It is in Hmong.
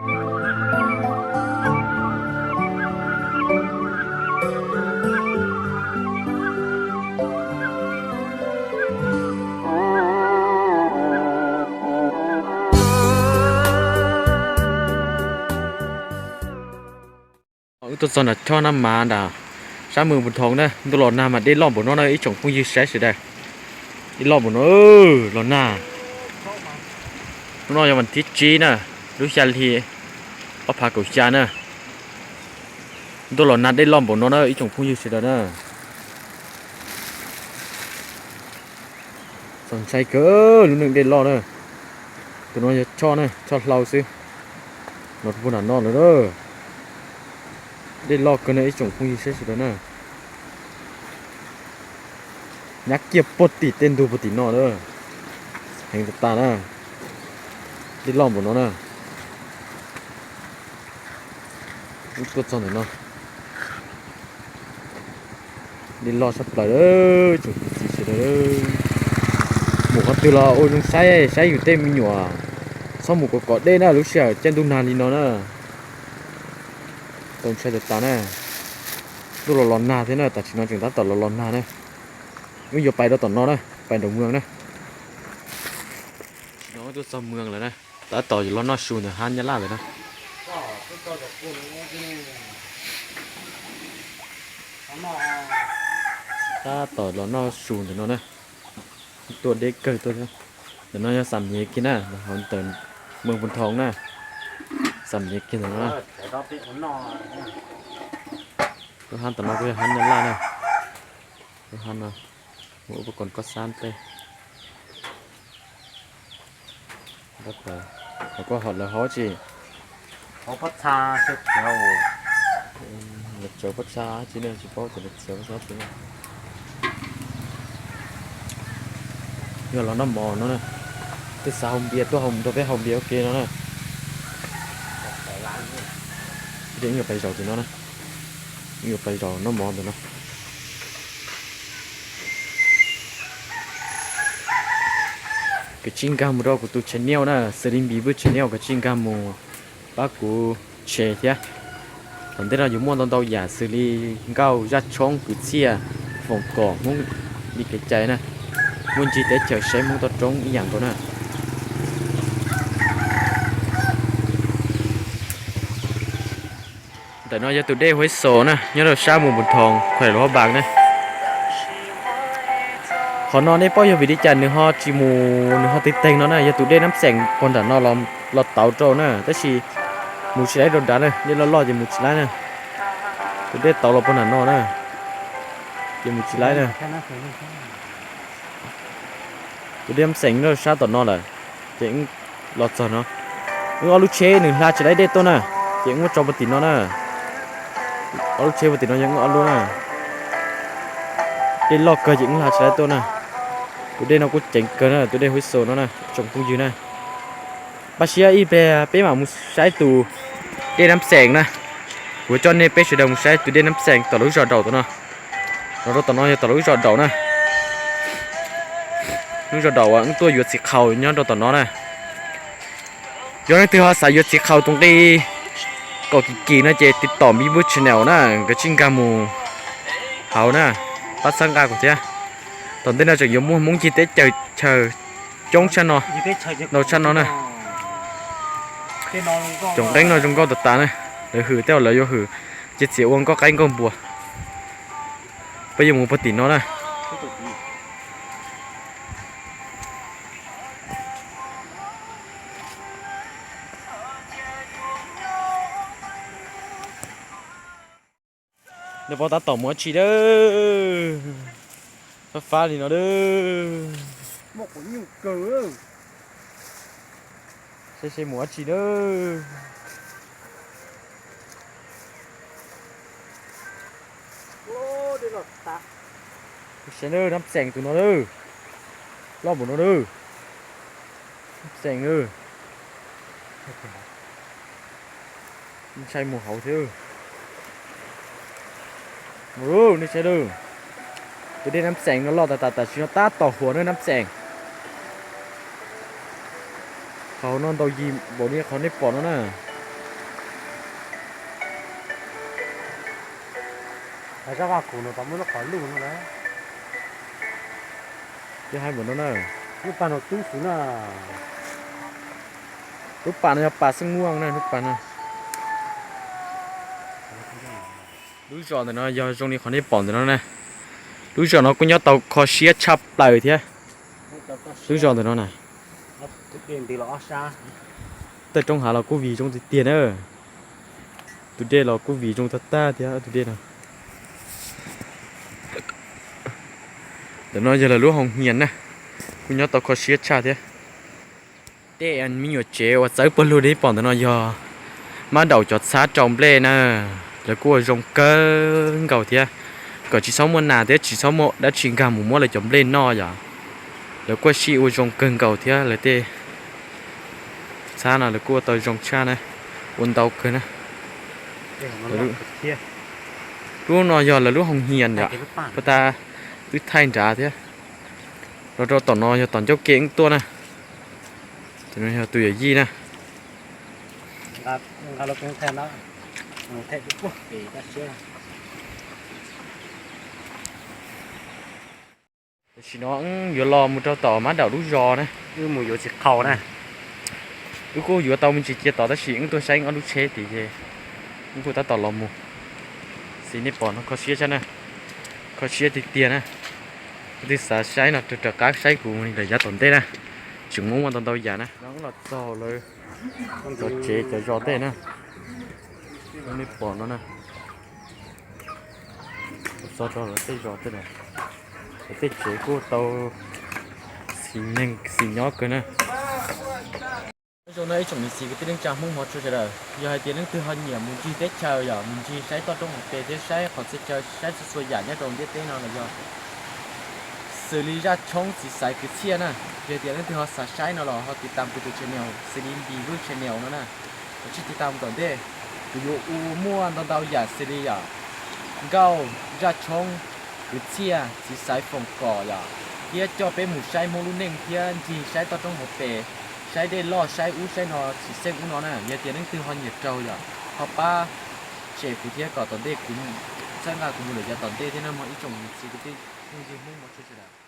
Wb tuaj txog nram choj na mas nram sab Moos Pus Thoos na, ntuj los nag mas dej loj npaum no na ib tsoom phooj ywg saib sawv daws. Dej loj npaum no los nag. Hnub no yog vas thib tsib na, lub xya hli ob phav kaum xya na. Ntuj los nag dej loj npaum no na ib tsoom phooj ywg sawv daws na. Txaus ntshai kawg, lub neej dej loj na. Tus no yog choj na, choj hlau xwb. Los puag nram no lawm na. Dej loj kawg na ib tsoom phooj ywg sawv daws na. Nyab kiag puag tim tej ntug puag tim no na. Heev tas tas na. Dej loj npaum no na. Wb tuaj txog ntawm no. Dej loj sab plaws, tsoom kwv tij sawv daws. Mus qhov twg los ua zoo saib, saib yus tej me nyuam. Txhob mus kom kom dej na, lub sij hawm caij ntuj nag li no na. Txaus ntshai tas tas na. Ntuj los los nag thiab na, tam sim no tseem tab tom los los nag na. Wb yuav pais rau tom no na, pais nraum moos na. Tam sim no wb tuaj txog moos lawm na, tab tom los noj su ntawm hab Nyab Laj lawm na. Tab tom los noj su ntawm no na. Tuaj deb kawg tuaj. Ntawm no yog xam nyiav kiag na, hauv ntawm Moos Pus Thoos na. Xam nyiav kiag ntawm no na. Lub hab tom no kuj yog hab Nyab Laj na. Lub hab no, ua pab koom kob xab tej. Hov lawv hov tsis. Lawv tsaws pob txha tsis ne, tsis paub tias lawv tsaws pob txha tsis ne. Yog los noj mov no na. Twb xav haus npias tuaj haus nrog peb haus npias ua ke no na. Ces wb yuav pais zaum tim no na. Wb yuav pais zaum noj mov ntawm no. Kav tsij nkag mus rau kuv tus channel na, xws li Npis Vwj channel, kav tsij nkag mus pab kuv share thiab. Tom ntej no yuav muaj ntau ntau yam xws li nkauj, zaj tshoob, kwv txhiaj, foom kom Hmoob li kev cai na. Muaj ncig teb chaws saib Hmoob toj roob ib yam nkaus na. Ntawm no yog tus dej Huaib Xos na, nyob rau sab Moos Pus Thoos, khuem Luam Hab Npas na. Qhov no nej paub yog vim li cas nws ho tsis mus, nws ho tig teeg no na, yog tus dej Nab Xeem puag nram no los tauv rau na, tab sis mus tsis laib rau nrad na, dej loj loj ces mus tsis laib na. Tus dej tauv los puag nram no na, ces mus tsis laib na. Tus dej Nab Xeem nyob rau sab tom no lawm, ces wb los txog no. Wb ob lub tsheb nws hla tsis laib dej tuaj na, ces wb muab tso puag tim no na. Ob lub tsheb puag tim no yog wb ob lub na. Dej loj kawg ces wb hla tsis laib tuaj na. Tus dej no kuj ceev kawg na, tus dej Huaib Xos no na tsoom phooj ywg na. Pab siab ib pliag peb mam mus saib tus dej Nab Xeem na. Kuv coj nej peb sawv daws mus saib tus dej Nab Xeem tom lub zos Daum tom no. Los rau tom no yog tom lub zos Daum na. Lub zos Daum uas wb tuaj yuav txiv qhaus nyob rau tom no na. Yog leej twg ho xav yuav txiv qhaus tus nqi kom kim kim no ces tiv tom Npis Vwj channel na, nkawd tsij nkag mus hauv na, pab txhawb nqa kuv thiab. Tom ntej no tseem yuav muaj Hmoob ncig teb chaws coob tshaj no, ntau tshaj no na. Cov nqeeb no zoo nkauj tas tas na, lawv hwm tej uas lawv yuav hwm, ces txiav ua nkauj qaib nkauj npua. Peb yuav mus puag tim no na. Nws paub tab tom mus dab tsi dawb. Fab fab li no dawb. Seb seb mus dab tsi dawb. Saib Nab Xeem tus no dawb. Loj npaum no dawb. Nab Xeem dawb. Ntshai mus hauv thiab. Nej saib dawb. Tus dej Nab Xeem no loj tas tas, tam sim no tab tom huam na Nab Xeem. Qhov no ntau yig npaum li qhov nej pom no na. Zaj vaj khaum no puas muaj lub qhov luj no na? Twb hais npaum no na. Lub pas no tub xwb na. Lub pas no yog pas xeeb muaj na, lub pas no. Lub zos ntawm no yog zoo li qhov nej pom ntawm no na. Lub zos no kuj nyob tau kho siab tshaj plaws thiab. Lub zos ntawm no na, tej roob hav los kuj vim zoo tiag tiag na. Tus dej los kuj vim zoo tag tag thiab tus dej no. Ntawm no yog lawv lub hoos nyias na, kuj nyob tau kho siab tshaj thiab. Tej me nyuam tsev uas txawb puag lug nej pom ntawm no yog mab daum cov txhab rau nplej na. Lawv kuj ua zoo kawg nkaus thiab, kom tsis txhob muaj nas thiab tsis txhob muaj dab tsi nkag mus muab lawv cov nplej noj yom. Lawv kuj sij ua zoo kawg nkaus thiab, lawv tej txhab no lawv kuj ua tau zoo tshaj na, ua ntau kawg na. Lub no yog lawv lub hoos nyias yom, puag ta twb thaij nrad thiab. Los rau tom no yog tom ncauj ke wb tuaj na. Tus no yog tus yawm yij na. Tam sim no wb yuav los mus rau tom mab daum lub zos na. Wb mus yuav txiv qhau na. Wb kuj yuav tau me ntsis cia tod tab sis wb tuaj saib ob lub tsheb tid ces wb kuj tab tom los mus. Xws nej pom no kho siab tshaj na, kho siab tiag tiag na. Leej twg xav saib no rov qab saib kuv lawm yav tom ntej na, tseem muaj muaj ntau ntau yam na. No wb los txog lawv cov tsev cov zos tej na, nej pom no na. Txog rau lawv tej zos tej na, lawv tej tsev kuj tau xis neeg xis nyob kawg na. Nyob zoo no ib tsoom niam txiv kwv tij neej tsa Hmoob hmov tshua sawv daws, yog hais tias leej twg ho nyiam mus ncig teb chaws yom, mus ncig saib toj roob hauv pes thiab saib qhov txhia chaw, saib txhua txhua yam nyob rau ntiaj teb no los yog xws li zaj tshoob txiv xaiv kwv txhiaj na. Yog tias leej twg ho xav saib no los ho tiv tam kuv tus channel xws li Npis Vwj channel no na. Koj tsij tiv tam tom ntej, kuv yuav ua muaj ntau ntau yam xws li yom, nkauj, zaj tshoob, kwv txhiaj, txiv xaiv foom kom yom, thiab coj peb mus saib Hmoob lub neej thiab ncig saib toj roob hauv pes, saib dej loj saib ub saib no tsis xeeb ub no na. Yog tias leej twg ho nyiam raug yom, ho pab share kuv thiab kom tom ntej kuv txhawb nqa kuv mus lawm yav tom ntej thiab nawb mog ib tsoom niam txiv kwv tij phooj ywg Hmoob hmov tshua sawv daws.